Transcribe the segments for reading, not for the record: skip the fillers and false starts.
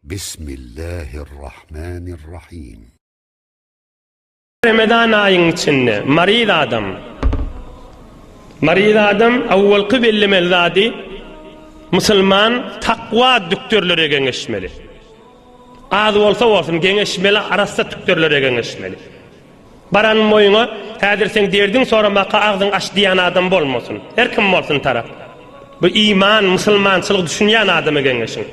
Bismillahirrahmanirrahim. Remezan aýyň içinde maryz adam Maryz adam awwalky bellemeli zady musulman takwa dükderlere geňeşmeli. Az bolsa bolsun geňeşmeli arassa tükderlere geňeşmeli. Baran boýuňa häzir seň derdiň soramaka agzyň aç diýen adam bolmasyn. Her kim bolsun tarap. Bu iman, musulmançylyk düşünýän adama geňeşiň.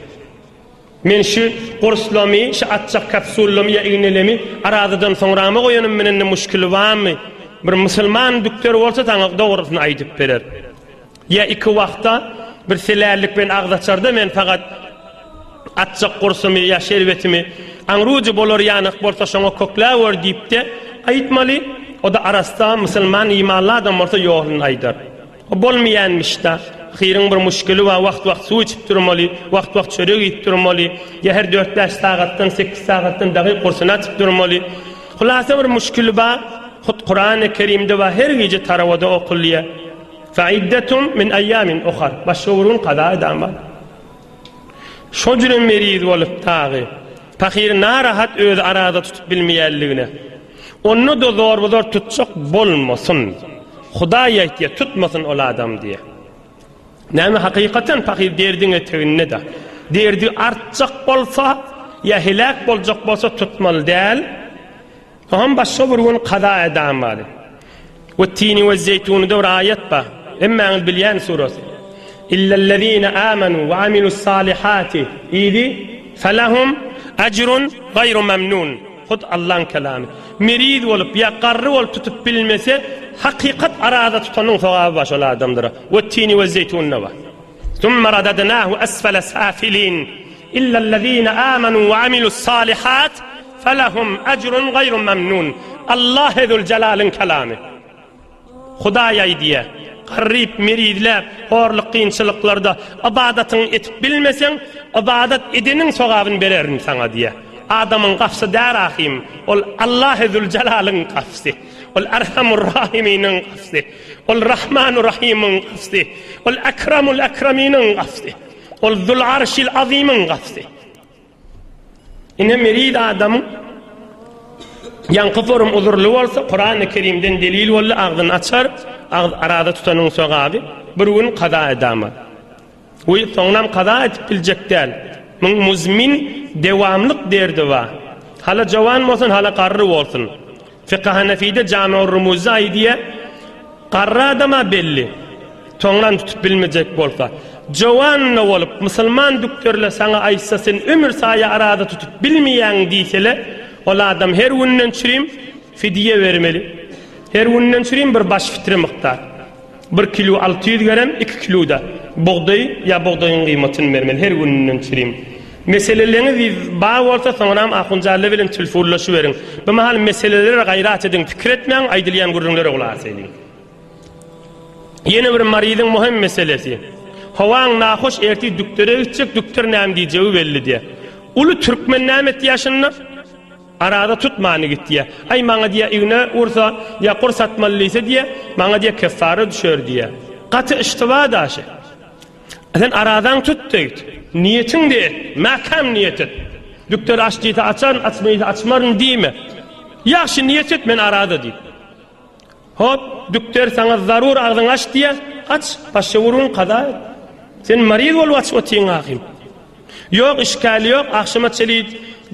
Men şu gurslamy, şu atjak kapsullamy ýa ignelemi arazadan soňrama goýanym bilen-de muşkili barmy? Bir musulman dükder bolsa saňa dogrusyny aýdyp berer. Ýa iki wagta bir selärlik bilen agz açarda men fakat atjak gursumy ýa şerbetimi aňrujy bolar ýanak bolsa şoňa kökläwer diýipde aýtmaly, o-da arassa musulman imanly adam bolsa ýoluny aýdar. O bolmaýanmyş-da. Hyryň bir muşkili bar, wagt-wagt suw içip durmaly, wagt-wagt çörek iýip durmaly, ýa her dört-bäş sagatdan, sekiz sagatdan dagy gursuny atyp durmaly. Hulasa bir muşkili bar, hut Kurany Kerimde bar, her gije tarawada okulýar. Fe'iddetun min eýýamin uhar. Başga bir gün kaza eden bar. Şo jüre meriz bolup dagy, pahyr narahat özi araza tutup bilmeýänligine. Onda-da zorba-zor tutjak bolmasyn. Hudaý aýtýar, tutmasyn ol adam diýýär. Näme hakykatan pahyr derdiň eteginde-de. Derdi artjak bolsa, ýa heläk boljak bolsa tutmaly däl. Oňam başga bir gün kaza edamaly. Wettini wezzeýtunyda bir aýat bar. Hemmäňiz bilýän surasy. Illellezine amanu we amilussalihati yzy felahum ejrun gaýru memnun. Hut Allaň kelamy. Meriz bolup ýa garry bolup tutup bilmese, hakykat araza tutanyň sogaby bar şol adamlara. Wettini wezzeýtunda bar. Summa radadnahu asfala safilin illellezine amanu we amilussalihat felahum ejrun gaýru memnun. Allahy Züljelalyň kelamy. Hudaý aýdýar, Garryp, merizläp, horluk kynçylyklarda ybadatyňy etip bilmeseň, ybadat edeniň sogabyny bererin saňa diýýär. Adamyň gafsy däl ahym, ol Allahy Züljelalyň gafsy. Ol Erhamur Rahiminiň gafsy. Ol Rahmanu Rahymyň gafsy. Ol Ekramul Ekraminiň gafsy. Ol Zul Arşil Azymyň gafsy. Ine meriz adamyň ýaňky forum uzurly bolsa, Kurany Kerimden delil boldy, agzyny açar, agz araza tutanyň sogaby bir gün kaza edama. We soňram kaza edip biljek däl. Muň muzmin dewamlyk derdi bar. Hala jowan bolsun, hala garry bolsun. Fykh Hanefide Jamiur Rumuzda aýdýar, Garry adama belli, toňran tutup bilmejek bolsa. Jowan-da bolup, musulman dükderle saňa aýtsa sen ömür saýa araza tutup bilmeýäň diýsele, ol adam her günden çürim fidýe bermeli. Her günden çürim bir baş fitre mukdar. Bir kilo 600 gerem, iki kilo-da bugdaý ýa bugdaýyň gyýmatyny bermeli her gününden çürim. Meseleleňiz bar bolsa soňram Ahunjalla bilen tilfunlaşyberiň. Bu mahal meselelere gaýrat ediň, pikir etmäň, aýdylýan gürrüňlere gulak asaýlyň. Ýene bir maryzyň möhüm meselesi. Howaň nahoş ertir dükdere gitjek, dükder näme diýjegi belli diýýär. Uly türkmen näme etýär şunda? Araza tutmany git diýýär. Aý maňa diýýär igne ursa ýa gurs atmaly diýse diýýär, maňa diýýär keffara düşer diýýär. Gaty yştyba daşy. Sen arazaň tut diýit. Niýetiň de et. Mäkäm niýet et. Dükder aç diýse açaryn, açma diýse açmaryn diýme. Ýagşy niýet et men araza diýip. Hop, dükder saňa zarur agzyňy aç diýýär, aç, başga bir gün kaza et. Sen maryz bolup açyp otyň ahym. Ýok, işgäli ýok, agşama çeli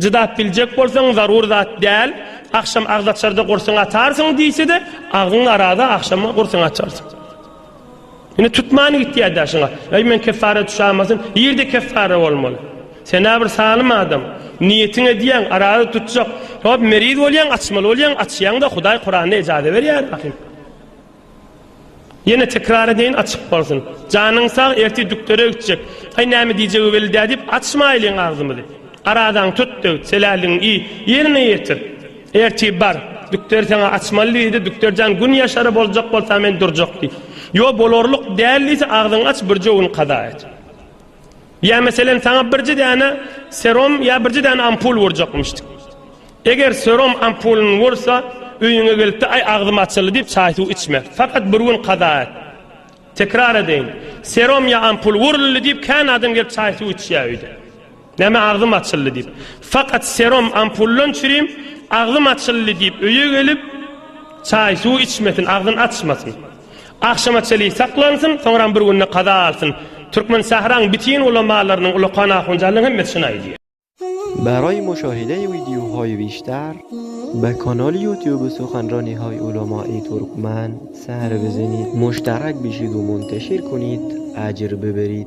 jydap biljek bolsaň zarur zat däl, agşam agz açarda gursuňy atarsyň diýse-de, agzyň araza agşama gursuňy açarsyň. Ine tutman gitýär-dä şuňa. Äý men keffara düşäýmesin, nirde keffara bolmaly? Sen-ä bir salym adam. Niýetiň edýäň, araza tutjak. Hop, meriz bolýaň, açmaly bolýaň, açýaň-da, Hudaý Kuranda ejaza berýär ahym. Ýene tekrar edeýin, açyk bolsun. Janyň sag, ertir dükdere gitjek. Aý näme diýjegi belli däl diýip, açmaýlyň agzymyzy. Arazaňy tut döwt, seläligiňi iý, ýerine ýetir. Ertir bar, dükder saňa açmaly diýdi, dükder jan gün ýaşara boljak bolsa men durjak diý. Ýo bolarlyk däl diýse agzyňy aç birje gün kaza et. Ýa meselem saňa birje däne serom ýa birje däne ampul urjakmyşdyk. Eger serom ampulyny ursa öýüňe gelipde aý agzym açyldy diýip çaý suw içme. Fakat bir gün kaza et. Tekrar edeýin. Serom ýa ampul uruldy diýip kän adam gelip çaý suw içýär öýde. Näme agzym açyldy diýip. Fakat serum ampuldan çürim, agzym açyldy diýip öýe gelip, çaý suw içmesin, agzyny açmasyn. Agşama çenli saklansyn, soňram bir günde kaza alsyn. Türkmen sähraň bitin ulamalarynyň, ulakan ahunjanlaryň hemmesi şuny aýdýar. برای مشاهده ویدیوهای بیشتر به کانال یوتیوب سخنرانی های علمای ترکمن سر بزنید مشترک بشید و منتشر کنید اجر ببرید.